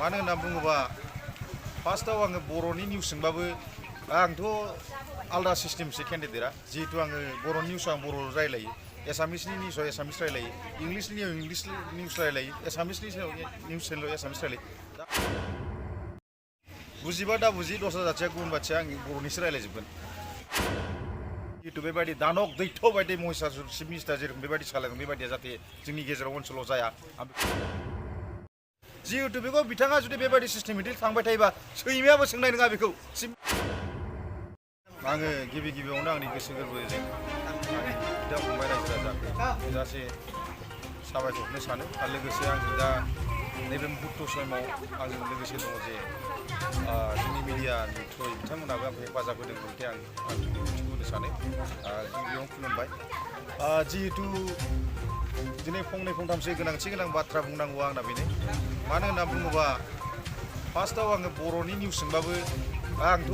मानो होनना बुङोबा फार्स्टआव आङो बर'नि निउस सोंबाबो आंथ' आलदा सिस्टेमसो केन्डिडेटआ जिहेतु आङो बर' निउसआव आं बर' रायलायो एसामिसनि निउसआव एसामिस रायलायो इंलिसनि इंलिस निउस रायलायो एसामिसनि निउस चेनेलाव एसामिस रायलायो बुजिबा दा बुजि दस्रा जाथिया गुबुन बाथिया आं बर'निसो रायलायजोबगोन जिहेतु बेबायदि दानक दैथ' बायदि महिषासुर चिफ मिनिस्टार जेरोखोम बेबायदि सालायगोन बेबायदिया जाहाथे जोंनि गेजेराव ओनसोलाव जाया जिहेतु बेखौ बिथाङा जुदि बेबायदि सिस्टेमेटिक थांबाय थायोबा सैमायाबो सोंनाय नङा बेखौ आङो गिबियावनो आंनि गोसो गोरबोजों बिदा फंबाय रायजो राजाखौ थोजासे साबायखर हरनो सानो आरो लोगोसे आं दा नैबे मुहुर्त समाव आंजों लोगोसे दङ जे जोंनि मिडियानि थ्रुयै बिथांमोनाबो आंखौ हेफाजाब होदों गथे आं बिदिखौ होनो सानो गिबियावनो खुलुमबाय जिहेतु दिनै फंनै फंथामसो गोनांथि गोनां बाथ्रा बुंनांगौआ आंना बेनो मानो होनना बुङोबा फार्स्टआव आङो बर'नि निउस सोंबाबो आंथ'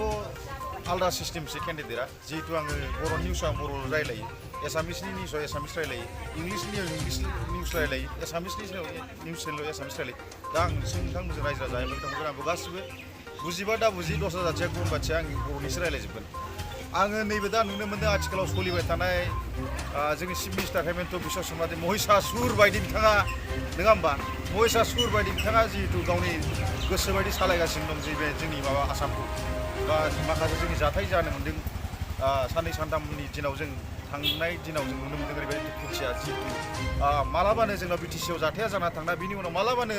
आलदा सिस्टेमसो केन्डिडेटआ जिहेतु आङो बर' निउसआव आं बर' रायलायो एसामिसनि निउसआव एसामिस रायलायो इंलिसनि इंलिस निउस रायलायो एसामिसनि निउस चेनेलाव एसामिस रायलायो दा आं नोंथांमोनजों रायजो राजा बिथांमोनखौ आंबो गासिबो बुजिबा दा बुजि दस्रा जाथिया गुबुन बाथिया आं बर'निसो रायलायजोबगोन आङो नैबे दा नुनो मोन्दों आथिखालाव सोलिबाय थानाय जोंनि चिफ मिनिस्टार हेमन्त बिश्व शर्मा महिषासुर बायदि बिथाङा नङा होमबा महिषासुर बायदि बिथाङा जिहेतु गावनि गोसो बायदि सालायगासिनो दं जे जोंनि माबा आसामखौ बा माखासे जोंनि जाथाय जानो मोन्दों साननै सानथामनि दिनाव जों थांनाय दिनाव जों नुनो मोन्दों ओरैबायदि दुखुथिया जिहेतु मालाबानो जोंनाव बिटिसिआव जाथाया जाना थांना बिनि उनाव मालाबानो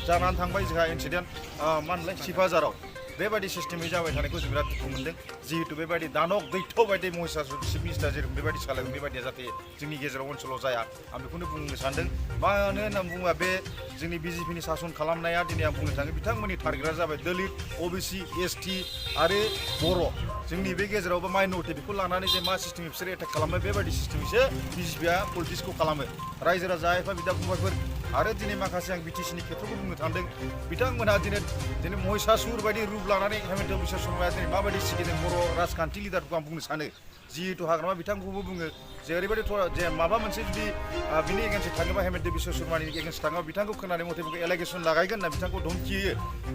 जानानै थांबाय जोंहा इन्सिडेन्ट मा होनलाय सिफाझाराव बेबायदि सिस्टेमै जाबाय थानायखौ जों बिराद दुखु मोन्दों जिहेतु बेबायदि दानक दैथ' बायदि महिषासुर चिफ मिनिस्टार जेरोखोम बेबायदि सालायगोन बेबायदिया जाहाथे जोंनि गेजेराव ओनसोलाव जाया आं बेखौनो बुंनो सानदों मानो होनना बुङोबा बे जोंनि बिजेपिनि सासन खालामनाया दिनै आं बुंनो थाङो बिथांमोननि टारगेटआ जाबाय दलित अबिसि एसटि आरो बर' जोंनि बे गेजेराव बा माइनरिटि बेखौ लानानै जे मा सिस्टेमै बिसोरो एटेक खालामो बेबायदि सिस्टेमैसो बिजेपिआ पलिटिक्सखौ खालामो रायजो राजा एफा बिदा फंबायफोर आरो दिनै माखासे आं बिटिसिनि खेथ्रखौ बुंनो थांदों बिथांमोनहा दिनै महिषासुर बायदि रुप लानानै हेमन्त बिश्व शर्माया दिनै माबायदि सिगिदों बर' राजखान्थि लिडारखौ आं बुंनो सानो जिहेतु हाग्रामा बिथांखौबो बुङो जे ओरैबायदि जे माबा मोनसे जुदि बिनि एगेन्स्टै थाङोबा हेमन्त बिश्व शर्मानि एगेन्स्ट थाङोबा बिथांखौ खोनानाय मथे एलिगेसन लागायगोन होनना बिथांखौ धमखि होयो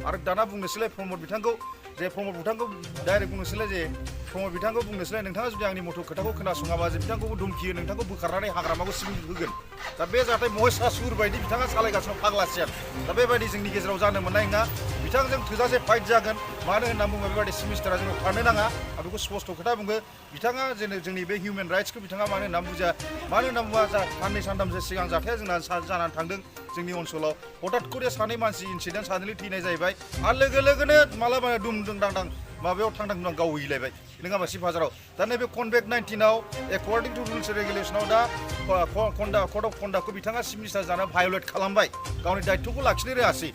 आरो दाना बुंनोसैलाय प्रमद बिथांखौ डाइरेक्ट बुंनोसैलाय जे प्रमद बिथांखौ बुंनोसैलाय नोंथाङा जुदि आंनि मथ' खोथाखौ खोनासङाबा जे बिथांखौबो धमखि होयो नोंथांखौ बोखारनानै हाग्रामाखौ सिबिं होगोन दा बे जाथाय महिषासुर बायदि बिथाङा सालायगासिनो फाग्लासियान दा बेबायदि जोंनि गेजेराव जानो मोननाय नङा बिथांजों थोजासे फाइट जागोन मानो होनना बुङोबा बेबायदि चिफ मिनिस्टारा जोंनाव थानो नाङा आं बेखौ स्पष्ट खोथा बुङो बिथाङा जोंनि बे हिउमेन राइट्सखौ बिथाङा मानो होनना बुजिया मानो होनना बुङोबा साननै सानथामसो सिगां जाथाया जोंना जानानै थांदों जोंनि ओनसोलाव हठाৎ करे सानै मानसि इन्सिडेन्ट साडेनलि थैनाय जाहैबाय आरो लोगोनो मालाबानो दुम दांदां माबायाव थांदां गावहैलायबाय नङा होमबा सिफाझाराव दा नैबे कनभेक्ट 19आव एकर्डिं टु रुल्स रेगुलेसनाव दा कर्ट अफ कन्डाक्टखौ बिथाङा चिफ मिनिस्टार जाना भायलेट खालामबाय गावनि दायित्वखौ लाखिनो रोङासै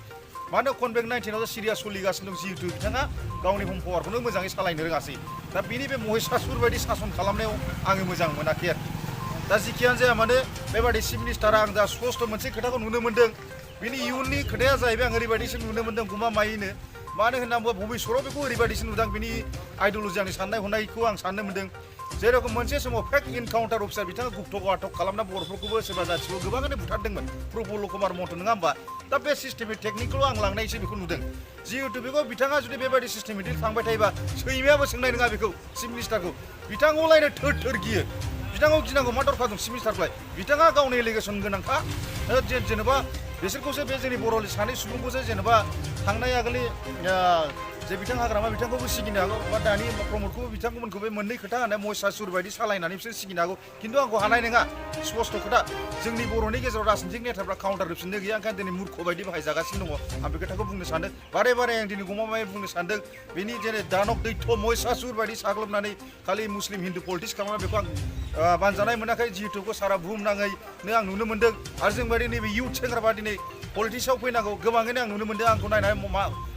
मानो कनभेक्ट 19आव सिरियास सोलिगासिनो दं जिहेतु बिथाङा गावनि हम पावारखौनो मोजाङै सालायनो रोङासै दा बिनि बे महिषासुर बायदि सासन खालामनायाव आङो मोजां मोनाखै आरो दा जिखियानो जाया मानो बेबायदि चिफ मिनिस्टारा आं दा स्पष्ट मोनसे खोथाखौ नुनो मोन्दों बिनि इयुननि खोथाया जाहैबाय आं ओरैबायदिसो नुनो मोन्दों गमामायैनो मानो होनना बुङोबा भबिष्यतआव बेखौ ओरैबायदिसो नुदों बिनि आइडिय'लजि आंनि साननाय हनायखौ आं साननो मोन्दों जेरखम मोनसे समाव फेक इनकाउन्टार अफिसार बिथाङा गुप्तक आटक खालामना बर'फोरखौबो सोरबा जाथिखौ गोबाङानो बुथारदोंमोन प्रफुल्ल कुमार महन्त नङा होमबा दा बे सिस्टेमिक टेकनिकखौ आं लांनायसो बेखौ नुदों जिहेतु बेखौ बिथाङा जुदि बेबायदि सिस्टेमेटिक थांबाय थायोबा सैमायाबो सोंनाय नङा बेखौ चिफ मिनिस्टारखौ बिथांखौलायनो थोर गियो बिथांखौ गिनांगौ मा दरखार दं चिफ मिनिस्टारखौलाय बिथाङा गावनि एलिगेसन गोनांखा जेनेबा बिसोरखौसो बे जोंनि बर' सानै सुबुंखौसो जेनेबा थांनाय आगोलनि जे बिथां हाग्रामा बिथांखौबो सिगिनो हागौ बा दानि प्रमदखौबो बिथांमोनखौ बे मोननै खोथा होनाय महिषासुर बायदि सालायनानै बिसोर सिगिनो हागौ खिन्थु आंखौ हानाय नङा स्पष्ट खोथा जोंनि बर'नि गेजेराव राजनीतिक नेताफ्रा काउन्टार होफिननो गैया ओंखायनो दिनै मुर्ख बायदि बाहायजागासिनो दङ आं बे खोथाखौ बुंनो सानदों बारे आं दिनै गमामायै बुंनो सानदों बेनि जेरै दानक दैथ' महिषासुर बायदि साग्लोबनानै खालि मुस्लिम हिन्दु पलिटिक्स खालामनाय बेखौ आं बानजानाय मोनाखै जिहेतु सारा बुहुमनाङैनो आं नुनो मोन्दों आरो जों बायदि नैबे इयुथ सेंग्राफ्रा दिनै पलिटिक्सआव फैनांगौ गोबाङैनो आं नुनो मोन्दों आंखौ नायनानै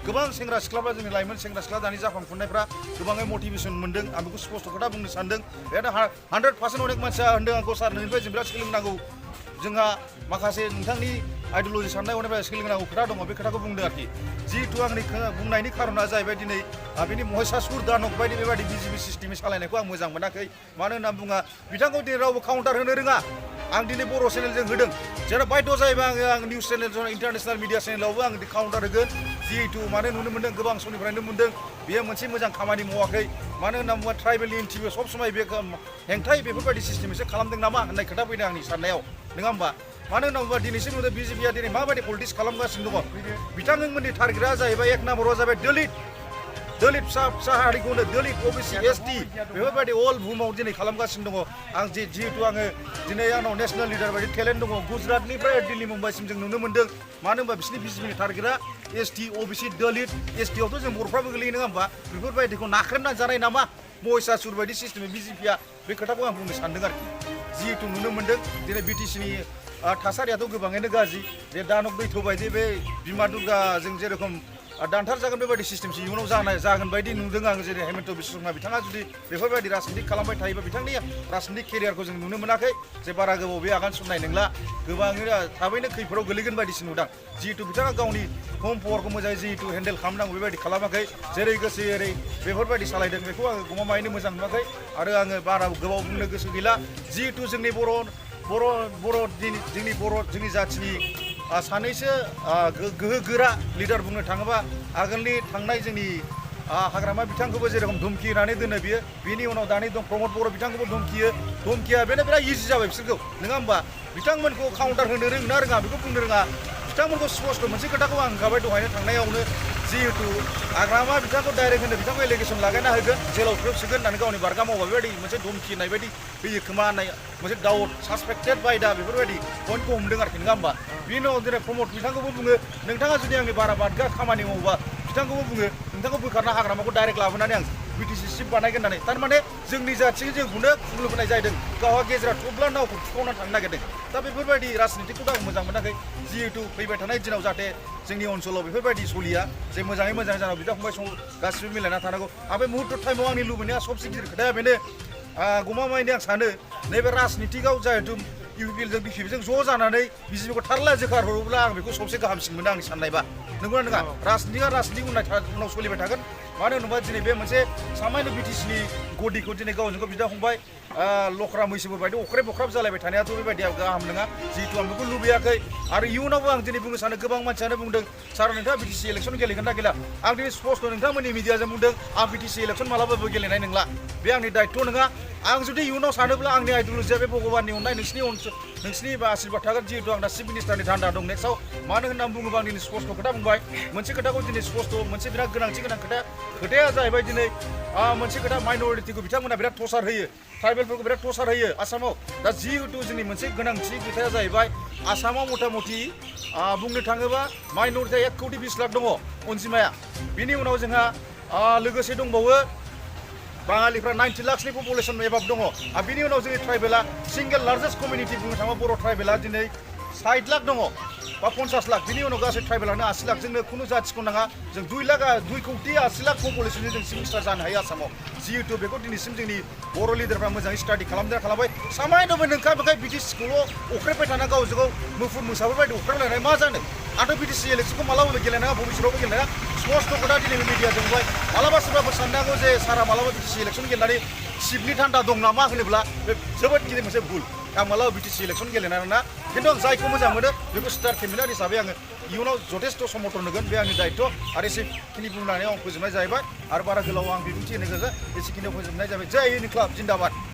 गोबां सेंग्रा सिख्लाफ्रा जोंनि लाइमोन सेंग्रा सिख्ला दानि जाखांफुनायफ्रा गोबाङै मटिभेसन मोन्दों आं बेखौ स्पष्ट खोथा बुंनो सानदों बे 100% अनेक मानसिया होन्दों आंखौ सार नोंनिफ्राय जों बिराद सोलोंनांगौ जोंहा माखासे नोंथांनि आइडिय'लजि साननाय हनायफ्राय सोलोंनांगौ खोथा दङ बे खोथाखौ बुंदों आरोखि जिहेतु आंनि बुंनायनि खारना जाहैबाय दिनै बेनि महिषासुर दानक बायदि बेबायदि बिजेपि सिस्टेमै सालायनायखौ आं मोजां मोनाखै मानो होनना बुङा बिथांखौ दिनै रावबो काउन्टार होनो रोङा आं दिनै बर' चेनेलजों होदों जेराव बायद' जायोबा आं निउस चेनेल इन्टारनेसनेल मिडिया चेनेलावबो आं काउन्टार होगोन जिहेतु मानो नुनो मोन्दों गोबां समनिफ्रायनो मोन्दों बेयो मोनसे मोजां खामानि मावाखै मानो होनना बुङोबा ट्राइबेलनि इन्टिभिउ सब समाय बे हेंथायै बेफोरबायदि सिस्टेमसो खालामदों नामा होननाय खोथा फैदों आंनि साननायाव नङा होमबा मानो होनना बुङोबा दिनैसिम नुदों बिजेपिआ दिनै माबायदि पलिटिक्स खालामगासिनो दङ बिथांमोननि टारगेटआ जाहैबाय एक नाम्बाराव जाबाय दलित फिसा हारिखौनो दलित ओबिसि एसटि बेफोरबायदि अल बुहुमाव दिनै खालामगासिनो दङ आं जिहेतु आङो दिनै आंनाव नेसनेल लिडार बायदि टेलेन्ट दङ गुजरातनिफ्राय दिल्ली मुम्बाइसिम जों नुनो मोन्दों मानो होनबा बिसोरनि बिजेपिनि टारगेटआ एसटि ओबिसि दलित एसटिआवथ' जों बर'फ्राबो गोलैयो नङा होमबा बेफोरबायदिखौ नाख्रेबना जानाय नामा महिषासुर बायदि सिस्टेमै बिजेपिआ बे खोथाखौ आं बुंनो सानदों आरोखि जिहेतु नुनो मोन्दों दिनै बिटिसिनि थासारियाथ' गोबाङैनो गाज्रि जे दानब दैथौ बायदि बे बिमा दुर्गाजों जेरेखम दानथार जागोन बेबायदि सिस्टेमसो इयुनाव जागोन बायदि नुदों आं जेरै हेमन्त बिश्व शर्मा बिथाङा जुदि बेफोरबायदि राजनिति खालामबाय थायोबा बिथांनि राजनिति केरियारखौ जों नुनो मोनाखै जे बारा गोबाव बे आगान सुरनाय नंला गोबाङैनो थाबैनो खैफोदाव गोलैगोन बायदिसो नुदों जिहेतु बिथाङा गावनि हम पावारखौ मोजाङै जिहेतु हेन्डेल खालामनांगौ बेबायदि खालामाखै जेरै गोसो एरै बेफोरबायदि सालायदों बेखौ आङो गमामायैनो मोजां नुवाखै आरो आङो बारा गोबाव बुंनो गोसो गैला जिहेतु जोंनि जोंनि जाथिनि सानैसो गोहो गोरा लिडार बुंनो थाङोबा आगोलनि थांनाय जोंनि हाग्रामा बिथांखौबो जेरेखम धमखि होनानै दोनो बियो बिनि उनाव दानि दं प्रमद बर' बिथांखौबो धमकिया बेनो बिराद इजि जाबाय बिसोरखौ नङा होमबा बिथांमोनखौ काउन्टार होनो रोङा रोङा बेखौ बुंनो रोङा बिथांमोनखौ स्पस्ट मोनसे खोथाखौ आं होखाबाय दहायनो थांनायावनो जिहेतु हाग्रामा बिथांखौ डाइरेक्ट होनो बिथांखौ एलिगेसन लागायना होगोन जेलाव सोगोन होननानै गावनि बारगा मावबा बेबायदि मोनसे धमखि होनाय बायदि होयो खोमा होननाय मोनसे डाउट सासपेक्टेड बाय दा बेफोरबायदि पइन्टखौ हमदों आरोखि नङा होमबा बिनि उनाव दिनै प्रमद बिथांखौबो बुङो नोंथाङा जुदि आंनि बारा बादगा खामानि मावोबा बिथांखौबो बुङो नोंथांखौ बोखारना हाग्रामाखौ डाइरेक्ट लाबोनानै आं बिटिसि सिफ बानायगोन होननानै थारमाने जोंनि जाथिजों जोंखौनो खुंलुबोनाय जादों गावहा गेजेरा थब्ला नावखौ थुखावना थांनो नागिरदों दा बेफोरबायदि राजनितिखौथ' आं मोजां मोनाखै जिहेतु फैबाय थानाय दिनाव जाहाथे जोंनि ओनसोलाव बेफोरबायदि सोलिया जे मोजाङै मोजां जानांगौ बिदा फंबाय गासिबो मिलायना थानांगौ आरो बे मुहुर्त टाइमाव आंनि लुबैनाया सबसे गिदिर खोथाया बेनो गमामायैनो आं सानो नैबे राजनितिकआव जिहेतु इउपिएलजों बिपिएफजों ज' जानानै बिजेपिखौ थारला जोखार हरोब्ला आं बेखौ सबसे गाहामसिन मोनो आंनि साननायबा नंगौना नङा राजनिति उनाव सोलिबाय थागोन मानो होनोबा दिनै बे मोनसे सामान्य बिटिसिनि गदिखौ दिनै गावजों गाव बिदा फंबाय लख्रा मैसोफोर बायदि अख्रेब अख्राब जालायबाय थानायाथ' बेबायदिया गाहाम नङा जिहेतु आं बेखौ लुबैयाखै आरो इयुनावबो आं दिनै बुंनो सानो गोबां मानसियानो बुंदों सार नोंथाङा बिटिसि इलेक्सन गेलेगोन ना गेला आं दिनै स्पस्ट नोंथांमोननि मिडियाजों बुंदों आं बिटिसि इलेक्सन मालाबाबो गेलेनाय नंला बे आंनि दायित्व नङा आं जुदि इयुनाव सानोब्ला आंनि आइडियलजिया बे भगबाननि अननाय नोंसिनि आशीर्बाद थागोन जिहेतु आंना चिफ मिनिस्टारनि धान्दा दं नेक्स्टआव मानो होनना बुङोबा आं दिनै स्पस्ट खोथा बुंबाय मोनसे खोथाखौ दिनै स्पस्ट मोनसे बिराद गोनांथि गोनां खोथाया जाहैबाय दिनै मोनसे खोथा माइन'रिटिखौ बिथांमोना बिराद टर्चार होयो ट्राइबेलफोरखौ बिराद टर्चार होयो आसामाव दा जिहेतु जोंनि मोनसे गोनांथि खोथाया जाहैबाय आसामाव मथा मथि बुंनो थाङोबा माइन'रिटिया 1 कौटि 20 लाख दङ अनजिमाया बिनि उनाव जोंहा लोगोसे दंबावो बाङालिफ्रा 90 लाखनि पपुलेसन एबाब दङ आरो बिनि उनाव जोंनि ट्राइबेला सिंगेल लार्जेस्ट कमिउनिटि बुंनो थाङोबा बर' ट्राइबेला दिनै 60 लाख दङ बा 50 लाख बिनि उनाव गासै ट्राइबेलानो 80 लाख जोंनो खुनु जाथिखौ नाङा जों 2 कौटि 80 लाख पपुलेसनजों जों चिफ मिनिस्टार जानो हायो आसामाव जिहेतु बेखौ दिनैसिम जोंनि बर' लिडारफ्रा मोजाङै स्टाडि खालामबाय सामान्यबो नोंखाय बिटिसिखौल' अख्रेबबाय थाना गावजों गाव मुफुर मोसाफोर बायदि अख्रेबलायनाय मा जानो आंथ' बिटिसि इलेक्सनखौ मालाबाबो गेलेनाङा भबिष्यतआवबो गेलेनाङा स्पस्ट खोथा दिनै मिडियाजों बुंबाय मालाबा सोरबाफोर साननांगौ जे सारा मालाबा बिटिसि इलेक्सन गेलेनानै सिटनि थान्दा दं नामा होनोब्ला बे जोबोद गिदिर मोनसे भुल आं मालाबा बिटिसि इलेक्सन गेलेनाय नङा खिन्थु आं जायखौ मोजां मोनो बेखौ स्टार केम्पेइनार हिसाबै आङो इयुनाव जथेस्थ' समर्थन होगोन बे आंनि दायित्व आरो एसेखिनि बुंनानै आं फोजोबनाय जाहैबाय आरो बारा गोलाव आं बिबुंथि होनो गोजा एसेखिनियाव फोजोबनाय जाबाय जय हिन्द क्लाब जिन्दाबाद।